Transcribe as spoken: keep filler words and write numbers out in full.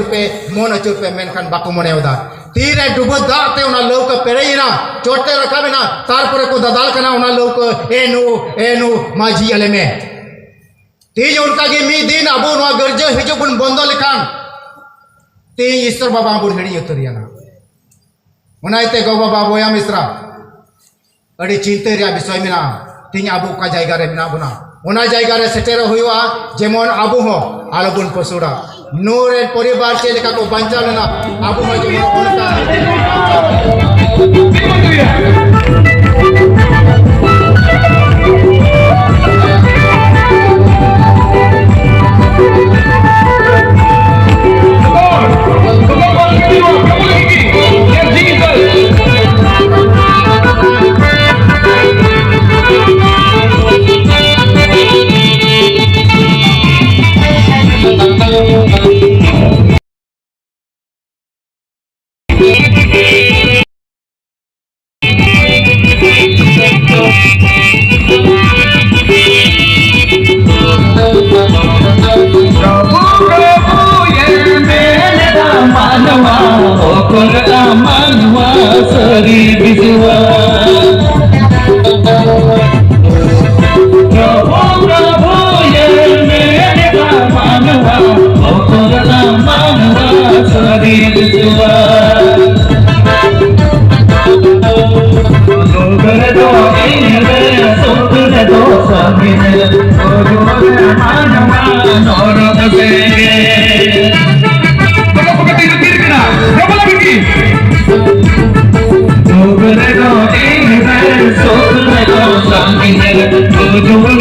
ᱯᱮ, ᱢᱚᱱ ᱟᱹᱪᱩᱨ ᱯᱮ, ᱢᱮᱱᱠᱷᱟᱱ ᱵᱟᱠᱚ ᱢᱚᱱᱮᱭᱮᱫᱟ᱾ ᱛᱤᱨᱮ ᱰᱩᱵᱟᱹ ᱫᱟᱜ ᱛᱮ ᱚᱱᱟ ᱞᱟᱹᱣᱠᱟᱹ ᱯᱮᱨᱮᱡ ᱮᱱᱟ, ᱪᱚᱴ ᱛᱮ ᱨᱟᱠᱟᱵ ᱮᱱᱟ, ᱛᱟᱨᱯᱚᱨᱮ ᱠᱚ ᱫᱟᱫᱟᱞ ᱠᱟᱱᱟ ᱚᱱᱟ ᱞᱟᱹᱣᱠᱟᱹ, "ᱮ ᱱᱩ, ᱮ ᱱᱩ, ᱢᱟᱹᱡᱷᱤ ᱟᱞᱮ ᱢᱮ᱾" ᱛᱮᱦᱮᱧ ᱚᱱᱠᱟ ᱜᱮ ᱢᱤᱫ ᱫᱤᱱ ᱟᱵᱚ ᱱᱚᱣᱟ ᱜᱤᱨᱡᱟᱹ ᱦᱤᱡᱩᱜ ᱵᱚᱱ ᱵᱚᱱᱫᱚ ᱞᱮᱠᱷᱟᱱ, ᱛᱮᱦᱮᱧ ᱤᱥᱥᱚᱨ ᱵᱟᱵᱟ ᱵᱚᱱ ᱦᱤᱲᱤᱧ ᱩᱛᱟᱹᱨ ᱮᱱᱟ᱾ ᱚᱱᱟ ᱤᱭᱟᱹᱛᱮ ᱜᱚ ᱵᱟᱵᱟ, ᱵᱚᱭᱦᱟ ᱢᱤᱥᱨᱟ, ᱟᱹᱰᱤ ᱪᱤᱱᱛᱟᱹ ᱨᱮᱭᱟᱜ ᱵᱤᱥᱚᱭ ᱢᱮᱱᱟᱜᱼᱟ᱾ ᱛᱮᱦᱮᱧ ᱟᱵᱚ ᱚᱠᱟ ᱡᱟᱭᱜᱟ ᱨᱮ ᱢᱮᱱᱟᱜ ᱵᱚᱱᱟ, ᱚᱱᱟ ᱡᱟᱭᱜᱟ ᱨᱮ ᱥᱮᱴᱮᱨᱚᱜ ᱦᱩᱭᱩᱜᱼᱟ, ᱡᱮᱢᱚᱱ ᱟᱵᱚ ᱦᱚᱸ ᱟᱞᱚᱵᱚᱱ ᱯᱟᱹᱥᱩᱲᱟ᱾ ᱱᱩᱨ ᱨᱮᱱ ᱯᱚᱨᱤᱵᱟᱨ ᱪᱮᱫ ᱞᱮᱠᱟ ᱠᱚ ᱵᱟᱧᱪᱟᱣ ᱞᱮᱱᱟ, ᱟᱵᱚ ᱦᱚᱸ ᱡᱮᱢᱚᱱ ᱚᱱᱠᱟ ᱯᱨᱚᱵᱷᱩ, ᱯᱨᱚᱵᱷᱩ ᱮ ᱢᱮᱱᱮᱫᱟ ᱢᱟᱱᱣᱟ, ᱚᱠᱚᱭ ᱠᱟᱱᱟ ᱢᱟᱱᱣᱟ ᱥᱟᱹᱨᱤ ᱵᱤᱥᱣᱟᱥ? ᱯᱨᱚᱵᱷᱩ, ᱯᱨᱚᱵᱷᱩ ᱮ ᱢᱮᱱᱮᱫᱟ ᱢᱟᱱᱣᱟ, ᱚᱠᱚᱭ ᱠᱟᱱᱟ ᱢᱟᱱᱣᱟ ᱥᱟᱹᱨᱤ ᱵᱤᱥᱣᱟᱥ? ᱫᱩᱠ ᱨᱮᱫᱚ ᱤᱧ ᱨᱮ, ᱥᱩᱠ ᱨᱮᱫᱚ ᱥᱟᱹᱢᱤᱞ ᱨᱮ, ᱵᱩᱡᱷᱟᱹᱣ ᱢᱟᱱᱣᱟ ᱱᱚᱨᱚᱠ ᱥᱮᱸᱜᱮᱞ᱾ ᱵᱚᱞᱚ ᱠᱚ ᱠᱟᱹᱴᱤᱡ ᱨᱩᱛᱤᱨ ᱠᱟᱱᱟ, ᱰᱚᱵᱚᱞ ᱵᱤᱴᱤ᱾ ᱫᱩᱠ ᱨᱮᱫᱚ ᱤᱧ ᱨᱮ, ᱥᱩᱠ ᱨᱮᱫᱚ ᱥᱟᱹᱢᱤᱞ ᱨᱮ, ᱵᱩᱡᱷᱟᱹᱣ